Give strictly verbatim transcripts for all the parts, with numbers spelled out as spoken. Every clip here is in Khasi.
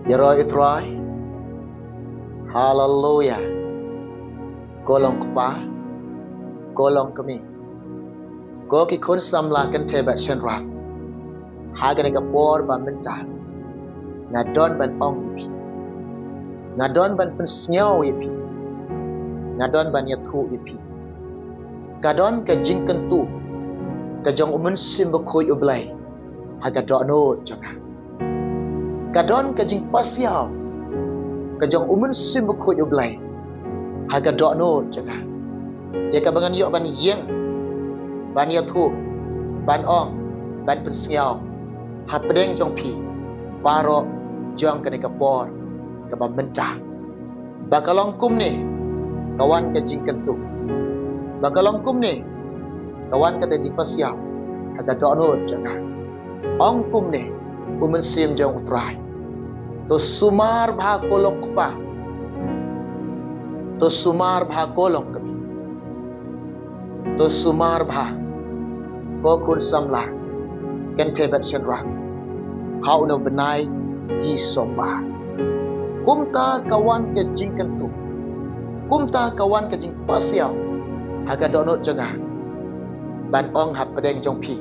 Ïaroh ïa u Trai. Haleluya. Ko long kpa, ko long kmie, ko ki khun samla kynthei bad shynrang, ha kane ka por ba mynta nga don ban ong ïa phi, nga don ban pynsngew ïa phi, nga don ban ïathuh ïa phi. Ka don ka jingkyntu ka jong u Mynsiem Bakhuid U Blei ha ka dohnud jong nga. Ka don ka jingpasiaw ka jong u Mynsiem Bakhuid U Blei ha ka dohnud jong nga, ïa kaba ngan ïoh ban ïeng, ban ïathuh, ban ong, ban pynsngew hapdeng jong phi baroh jong kane ka por kaba mynta. Ba ka long kumne ka wan ka jingkyntu, ba ka long kumne ka wan kata jingpasiaw ha ka dohnud jong nga. Ong kumne u Mynsiem jong u Trai: To sumar bha ko long kpa, to sumar bha ko long kmie, to sumar bha ko khun samla kynthei bad shynrang ha une u bnai December. Kumta ka wan ka jingkyntu, kumta ka wan ka jingpasiaw ha ka dohnud jong nga, ban ong hapdeng jong phi,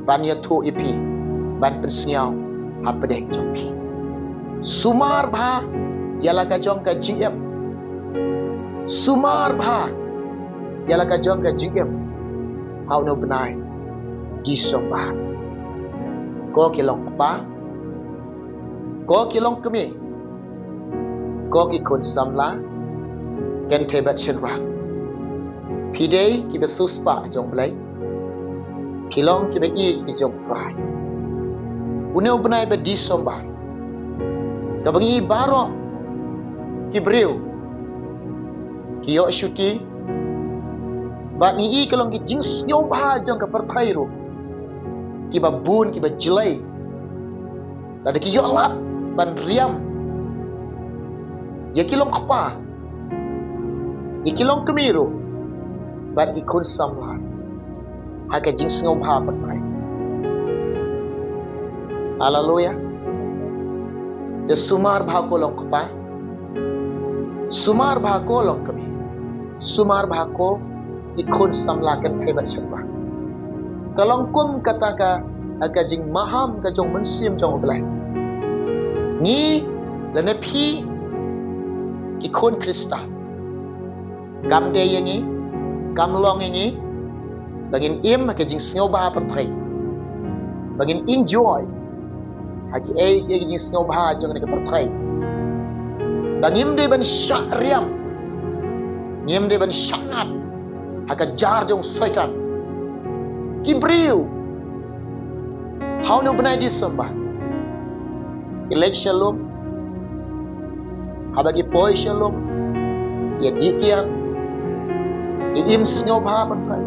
ban ïathuh ïa phi, ban pynsngew hapdeng jong phi. Sumar bha ïa la ka jong ka jingim, sumar bha ïa la ka jong ka jingim ha une u bnai December. Ko ki long kpa, ko ki long kmie, ko ki khun samla kynthei bad shynrang, phi dei kiba siewspah jong U Blei, phi long kiba ïeit ki jong U Trai. Une u bnai ba December, kaba ngi baroh ki briew ki ïoh shuti, bad ngi i ka long ki jingsngewbha jong ka pyrthei ruh, kiba bun kiba jlei, lada ki ïoh lad ban riam ïa ki long kpa, ïa ki long kmie ruh, bad ki khun samla ha ka jingsngewbha pyrthei. Haleluya. Te sumar bha ko long kpa, sumar bha ko long kmie, sumar bha ko ki khun samla kynthei bad shynrang. Ka long kum kata ka, ka jingmaham ka jong u Mynsiem jong U Blei. Ngi lane phi ki khun Khristan, kam dei ïa ngi, kam long ïa ngi ba ngin im ha ka jingsngewbha pyrthei, ba ngin enjoy ha kiei kiei ki jingsngewbha jong kane ka pyrthei, ba ngim dei ban shah riam, ngim dei ban shah ngat ha ka jar jong u Soitan. Ki briew ha une u bnai December ki leit sha lum, haba ki poi sha lum, ïa dih kiad, ïa im sngewbha pyrthei,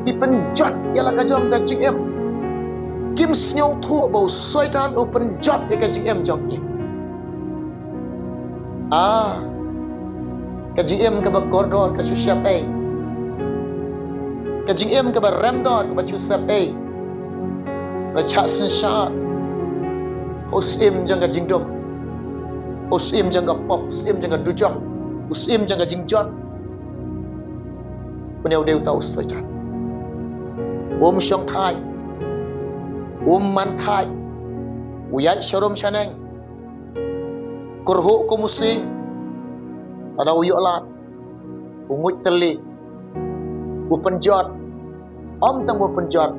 ki pynjot ïa la ka jong ka jingim. Kim sngewthuh ba u Soitan u pynjot ïa ka jingim jong ki. Ah, ka jingim kaba kordor ka shu shepei, ka jingim kaba remdor kaba shu shepei. Ba shah synshar ha u syiem jong ka jingdum, ha u syiem jong ka pop, u syiem jong ka dujok, u syiem jong ka jingjot. Une u dei uta u Soitan. Um shongthait, um man thait, u ïaid sharum shaneng, kyrhuh kum u sing. Lada u ïoh lad, u nguid tylli, u pynjot, ym tang u pynjot,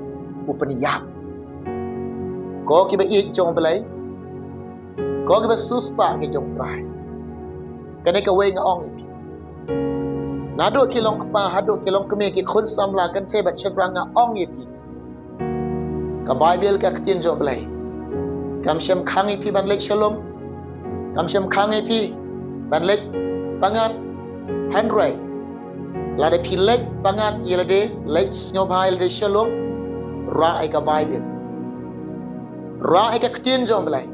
u pynïap. Ko kiba ïeit jong U Blei, ko kiba siewspah ki jong U Trai, kane kawei nga ong ïa phi. Naduh ki long kpa haduh ki long kmie, ki khun samla kynthei bad shynrang, nga ong ïa phi, ka Baibl, ka ktien jong U Blei, kam shym khang ïa phi ban leit sha lum, kam shym khang ïa phi ban leit pyngngad. Hynrei lada phi leit pyngngad ïa lade, leit sngewbha ïa lade sha lum, rah ïa ka Baibl, rah ïa ka ktien jong U Blei.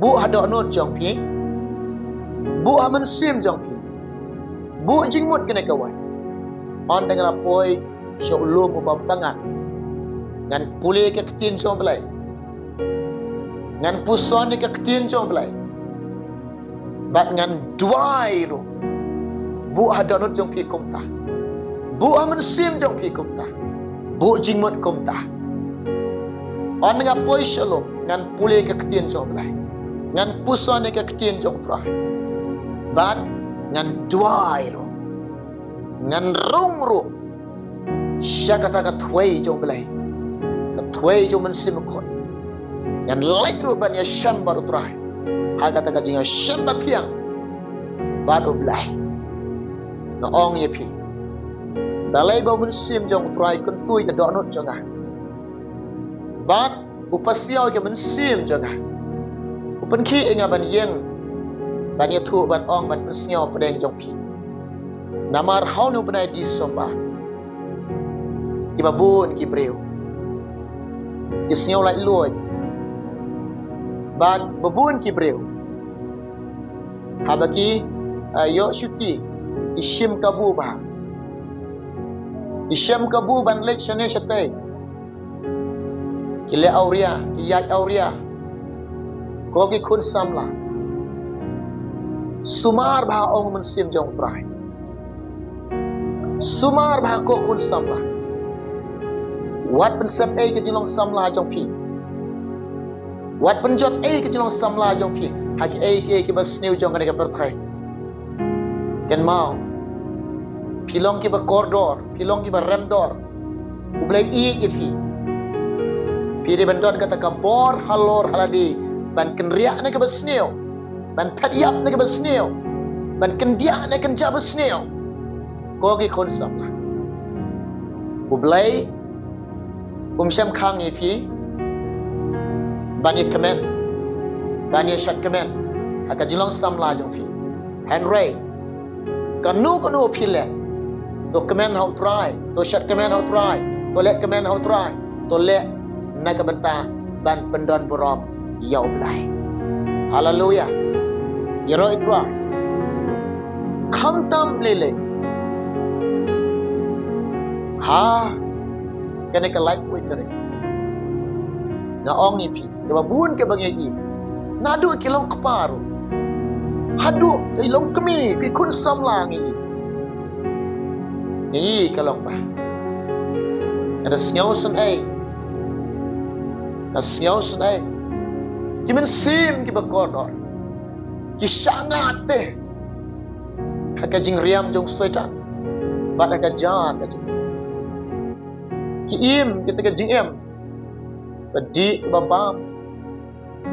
Buh ha dohnud jong phi, buh ha mynsiem jong phi, buh jingmut kane kawei. Ynda nga la poi sha u lum uba pyngngad, Ngan pule ka ktien jong Blei. Ngan puson ïa ka ktien jong Blei. Bad ngan duwai ruh. Buh ha dohnud jong phi kumta. Buh ha mynsiem jong phi kumta. Buh jingmut kumta. Haba nga poi shalom, ngan pule ka ktien jong Blei. Ngan puson ïa ka ktien jong Trai. Bad ngan duwai ruh. Ngan rung ruh sha kata ka thwei jong Blei, ka thwei jong Mynsiem Bakhuid. Ngan leit ruh ban ïashem bad U Trai ha kata ka jingïashem bathiang bad U Blei. Nga ong ïa phi, balei ba U Mynsiem jong U Trai kyntu ïa ka dohnud jong nga? Bad u pasiaw ïa ka mynsiem jong nga. U pynkhih ïa nga ban ïeng, ban ïathuh, ban ong, ban pynsngew pdeng jong phi. Namar ha une u bnai December, kiba bun ki briew ki sngew laitluid. Bad ba bun ki briew, haba ki, ah, ïoh shuti, ki shim kabu bha. Ki shim kabu ban leit shane shatei. Ki leh awria, ki ïaid awria. Ko ki khun samla, sumar bha, ong U Mynsiem jong U Trai. Sumar bha ko khun samla. Wat pynsep ei ka jinglong samla jong phi. Wat pynjot ei ka jinglong samla jong phi ha kiei kiei kiba sniew jong kane ka pyrthei. Kynmaw, phi long kiba kordor, phi long kiba remdor. U Blei ïeit ïa phi. Phi dei ban don kata ka bor halor halade ban kynriah na kaba sniew, ban phet ïap na kaba sniew, ban kyndiah na kynja ba sniew. Ko ki khun samla, U Blei um shym khang ïa phi ban ïakmen, ban ïashat kmen ha ka jinglong samla jong phi. Hynrei kano kano phi leh, to kmen ha U Trai, to shat kmen ha U Trai, to leh kmen ha U Trai, to leh na ka bynta ban pyndon burom ïa U Blei. Haleluya. Ïaroh ïa U Trai. Khamtam lei lei ha kane ka lifeway ka ri, nga ong ïa phi, kaba bun kaba ngi ïohi, naduh ki long kpa ruh haduh ki long kmie, ki khun samla ngi ïohi. Ngi ïohi ka long ba nga da sngew sngewsih, nga sngew sngewsih. Ki mynsiem kiba kordor ki shah ngat te ha ka jingriam jong Soitan bad ha ka jar ka jingim. Ki im kita ka jingim ba dih, ba bam,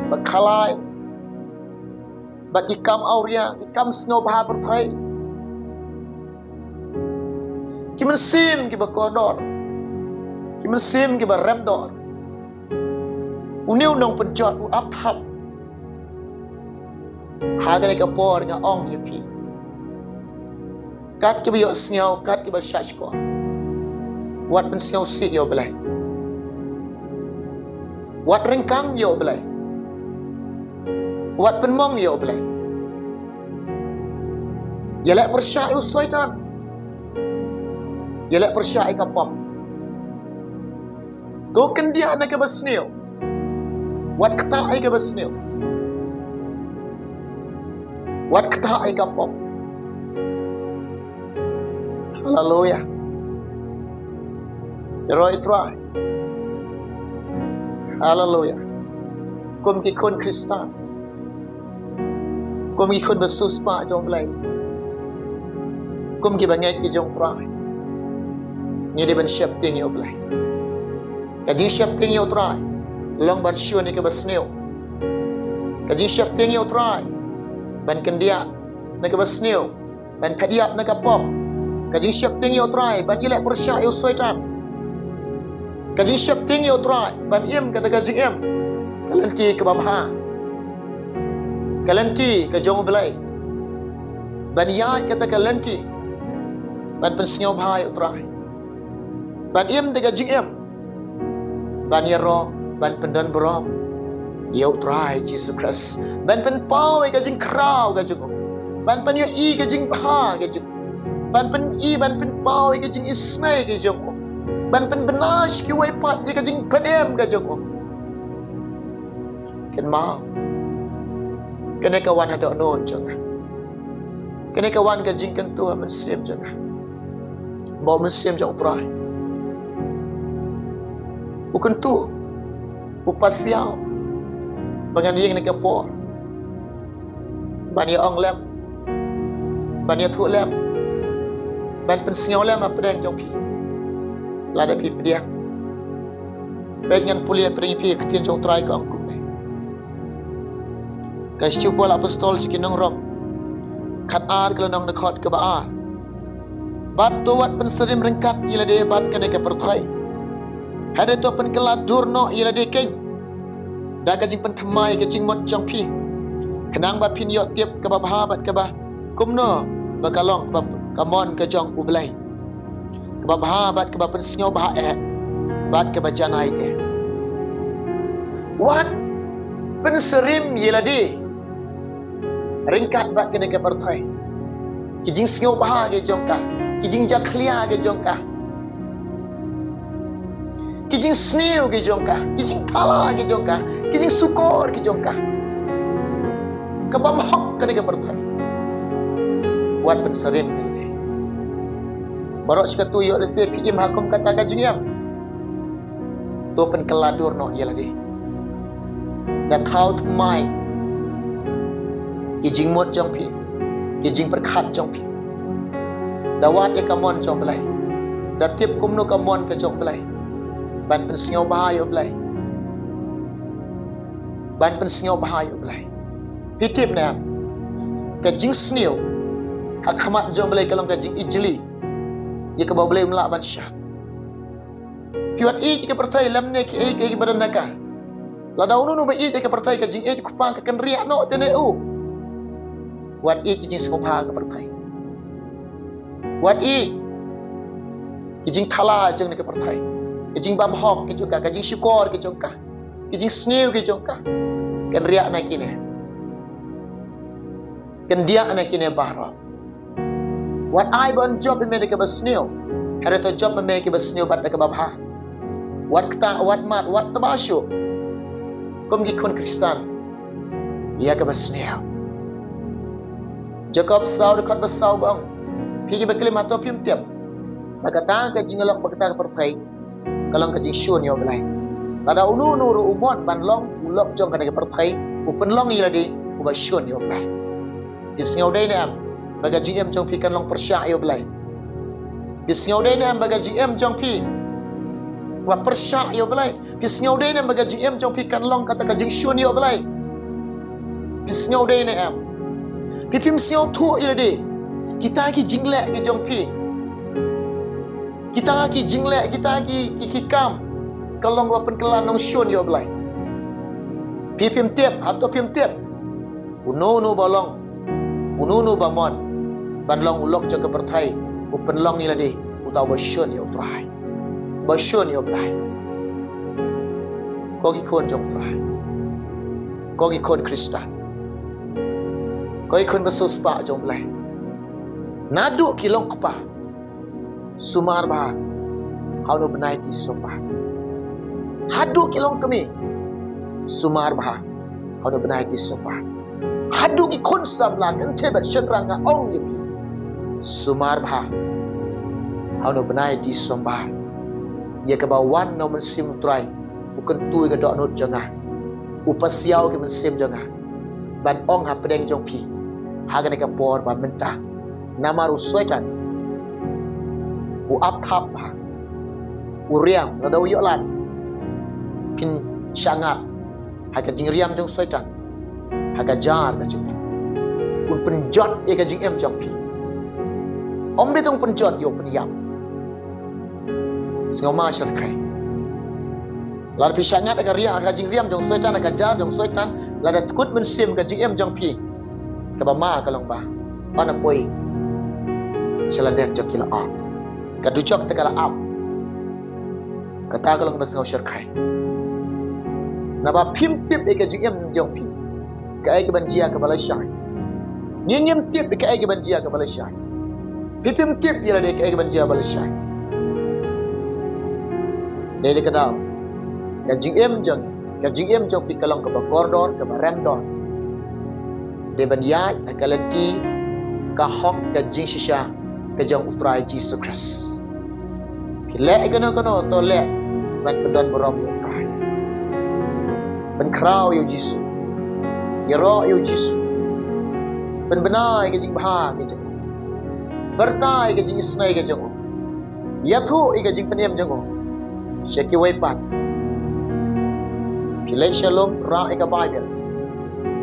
ba khalai, bad ki kam awria, ki kam sngewbha pyrthei. Ki mynsiem kiba kordor, ki mynsiem kiba remdor. Une u nongpynjot u ap thap ha kane ka por. Nga ong ïa phi, kat kiba ïohsngew, kat kiba shahshkor, wat pynsngewsih ïa U Blei. Wat ryngkang ïa U Blei. Wat pynmong ïa U Blei. Ïaleh pyrshah ïa u Soitan. Ïaleh pyrshah ïa ka pop. To kyndiah na kaba sniew. Wat ktah ïa kaba sniew. Wat ktah ïa ka pop. Haleluya. Ïaroh ïa U Trai. Haleluya. Kum ki khun Khristan, kum ki khun ba siewspah jong U Blei, kum kiba ngeit ki jong U Trai, ngi dei ban sheptieng ïa U Blei. Ka jingsheptieng ïa U Trai long ban shun ïa kaba sniew. Ka jingsheptieng ïa U Trai ban kyndiah na kaba sniew, ban phet ïap na ka pop. Ka jingsheptieng ïa U Trai ban ïaleh pyrshah ïa u Soitan. Ka jingsheptieng ïa U Trai ban im kata ka jingim, ka lynti kaba bha, ka lynti ka jong U Blei. Ban ïaid kata ka lynti ban pynsngewbha ïa U Trai, ban im da ka jingim ban ïaroh, ban pyndon burom ïa U Trai Jisu Khrist, ban pynpaw ïa ka jingkhraw ka jong u, ban pynïohi ka jingbha ka jong u, ban pyni, ban pynpaw ïa ka jingisynei ka jong u. ban pynbna sha kiwei pat ïa ka jingpynim ka jong u. Kynmaw, kane ka wan ha dohnud jong nga. Kane ka wan ka jingkyntu ha mynsiem jong nga. Ba u Mynsiem jong U Trai u kyntu, u pasiaw ba ngan ïeng ha kane ka por ban ïa ong lem, ban ïathuh lem, ban pynsngew lem hapdeng jong phi. Lada phi pdiang, peit ngan pule hapdeng ïa phi, ka ktien jong U Trai ka ong kumne. Ka shithi u Paul Apostol sha ki nong Rom, khatar, ka lynnong, dkhot kaba ar. Bad to wat pynsyriem ryngkat ïa lade bad kane ka pyrthei. Hynrei to pynkylla dur noh ïa lade keiñ da ka jingpynthymmai ka jingmut jong phi, khnang ba phin ïoh tip kaba bha bad kaba kumno ba ka long kaba, ka mon ka jong U Blei, kaba bha bad kaba pynsngewbha eh bad kaba janai te. Wat pynsyriem ïa lade ryngkat bad kane ka pyrthei. Ki jingsngewbha ki jong ka, ki jingjakhlia ki jong ka, ki jingsniew ki jong ka, ki jingthala ki jong ka, ki jingshukor ki jong ka, kaba bymhok kane ka pyrthei. Wat pynsyriem ïa lade. Baroh shi katto ïoh lehse phi im ha kum kata ka jingim. To pynkylla dur noh ïa lade. Da thaw thymmai ki jingmut jong phi, ki jingpyrkhat jong phi. Da wad ïa ka mon jong U Blei. Da tip kumno ka mon ka jong U Blei. Ban pynsngewbha ïa U Blei. Ban pynsngewbha ïa U Blei. Phi tip ne em, ka jingsniew ha khmat jong U Blei ka long ka jingijli ïa kaba U Blei um lah ban shah. Phi wat ïeit ïa ka pyrthei lymne kiei kiei kiba don ha ka. Lada uno uno ba ïeit ïa ka pyrthei, ka jingïeit U Kpa ka kynriah noh te ne u. Wat ïeit ki jingsngewbha ka pyrthei. Wat ïeit ki jingthala jong ne ka pyrthei, ki jingbymhok ki jong ka, ki jingshukor ki jong ka, ki jingsniew ki jong ka. Kynriah na kine. Kyndiah na kine baroh. Wat ai ban jop ïa me da kaba sniew, hynrei to jop ïa me kiba sniew bad da kaba bha. Wat ktah, wat mad, wat tba shuh kum ki khun Khristan ïa kaba sniew. Jakob saw, dkhot ba saw ba ong, phi kiba klim, hato phim tip ba kata ka jinglong bad kata ka pyrthei ka long ka jingshun ïa U Blei? Lada uno uno ruh u mon ban long u lok jong kane ka pyrthei, u pynlong ïa lade uba shun ïa U Blei. Phi sngew dei ne em ba ka jingim jong phi kan long pyrshah ïa U Blei? Phi sngew dei ne em ba ka jingim jong phi ka pyrshah ïa U Blei? Phi sngew dei ne em ba ka jingim jong phi kan long kata ka jingshun ïa U Blei? Phi sngew dei ne em? Phi phim sngewthuh ïa lade kita ki jingleh ki jong phi? Kita ki jingleh, kita ki, ki, ki kam ka long ba pynkylla nongshun ïa U Blei. Phi phim tip, hato phim tip? Uno uno ba long, uno uno ba mon ban long u lok jong ka pyrthei, u pynlong ïa lade uta uba shun ïa U Trai, uba shun ïa U Blei. Ko ki khun jong U Trai, ko ki khun Khristan, ko ki khun ba sngewspah jong U Blei, naduh ki long kpa, sumar bha ha une u bnai December. Haduh ki long kmie, sumar bha ha une u bnai December. Haduh ki khun samla kynthei bad shynrang, nga ong ïa phi, sumar bha ha une u bnai December ïa kaba wan na u Mynsiem U Trai, u kyntu ïa ka dohnud jong nga, u pasiaw ïa ka mynsiem jong nga ban ong hapdeng jong phi ha kane ka por ba mynta. Namar u Soitan u ap thap bha, u riam, lada u ïoh lad phin shah ngat ha ka jingriam jong u Soitan, ha ka jar ka jong u. Un pynjot ïa ka jingim jong phi. Ym dei tang pynjot ïa u, pynïap. Sngewma shyrkhei. Lada phi shah ngat ha ka riam, ha ka jingriam jong u Soitan, ha ka jar jong u Soitan, lada tkut mynsiem ka jingim jong phi, kaba ma ka long ba, wan poi sha lyndet jong ki la ap. Ka dujok te ka la ap. Kata ka long kaba sngew shyrkhei. Naba phim tip ïa ka jingim jong phi, kaei kaban jia kaba lashai. Ngi ngim tip ïa kaei kaban jia kaba lashai. Phi phim tip ïa lade kaei kaban jia ba lashai. Dei da ka daw ka jingim jong ngi, ka jingim jong phi ka long kaba kordor, kaba remdor. Dei ban ïaid ha ka lynti ka hok, ka jingshisha ka jong U Trai Jisu Khrist. Phi leh ïa kano kano, to leh ban pyndon burom ïa U Trai. Pynkhraw ïa U Jisu. Ïaroh ïa U Jisu. Pynbna ïa ka jingbha ka jong u. Pyrta ïa ka jingisynei ka jong u. Ïathuh ïa ka jingpynim jong u sha kiwei pat. Phi leit sha lum, rah ïa ka Baibl.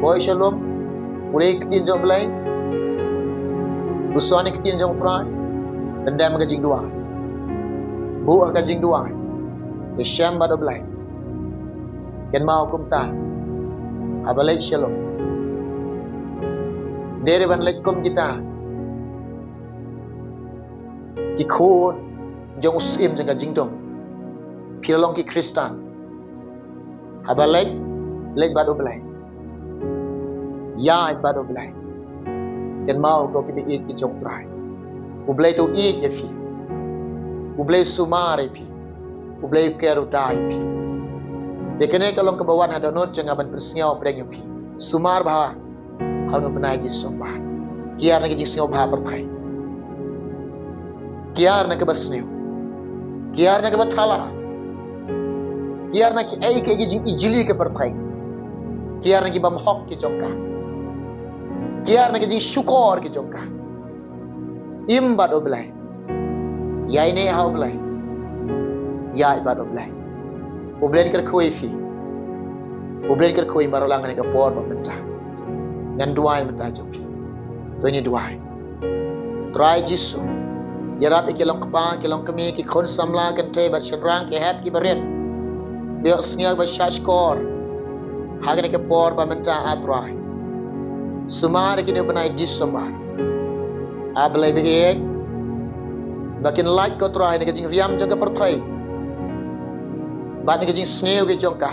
Poi sha lum, pule ïa ka ktien jong U Blei. Puson ïa ka ktien jong U Trai. Pyndem ka jingduwai. Buh ha ka jingduwai. Ïashem bad U Blei. Kynmaw kumta, haba leit sha lum, dei ruh ban leit kum kita ki khun jong u syiem jong ka jingdum. Phi la long ki Khristan. Haba leit, leit bad U Blei. Ïaid bad U Blei. Kynmaw ko kiba ïeit ki jong U Trai. U Blei to ïeit ïa phi. U Blei sumar ïa phi. U Blei u ker u da ïa phi. Te kane ka long kaba wan ha dohnud jong nga ban pynsngew pyrshang ïa phi. Sumar bha ha une u bnai December. Kiar na ka jingsngewbha pyrthei. Kiar na kaba sniew. Kiar na kaba thala. Kiar na kiei kiei ki jingijli ka pyrthei. Kiar na ki bymhok ki jong ka. Kiar na ki jingshukor ki jong ka. Im bad U Blei. Ïaineh ha U Blei. Ïaid bad U Blei. U Blei un kyrkhu ïa phi. U Blei un kyrkhu ïa baroh lang ha kane ka por ba mynta. Ngan duwai mynta jong phi. To ngin duwai. Trai Jisu, ïarap ïa ki long kpa, ki long kmie, ki khun samla, kynthei bad shynrang, ki hep ki barit. Ba ïohsngew ba shahshkor ha kane ka por ba mynta, A Trai. Sumar ïa kine u bnai December. A Blei ba ïeit, ba kin lait, ko Trai, na ka jingriam jong ka pyrthei bad na ka jingsniew ki jong ka,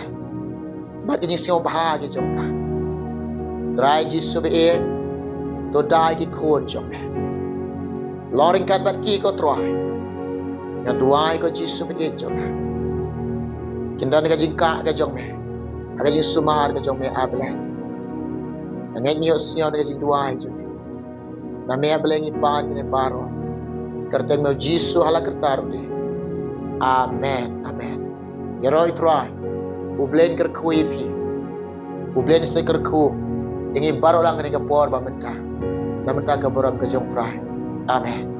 bad ka jingsngewbha ki jong ka. Trai Jisu ba ïeit, to da ïa ki khun jong me. Long ryngkat bad ki, ko Trai. Nga duwai, ko Jisu ba ïeit jong nga. Kin don ka jingkah ka jong me ha ka jingsumar ka jong me, A Blei. Nga ngeit, ngi ïohsngew na ka jingduwai jong me. Na me, A Blei, ngi pan kine baroh. Kyrteng me, Jisu, ha la kyrta ruh de. Amen. Amen. Ïaroh ïa U Trai. U Blei un kyrkhu ïa phi. U Blei un sa kyrkhu ïa ngi baroh lang ha kane ka por ba mynta. Na bynta ka burom ka jong U Trai. Amen.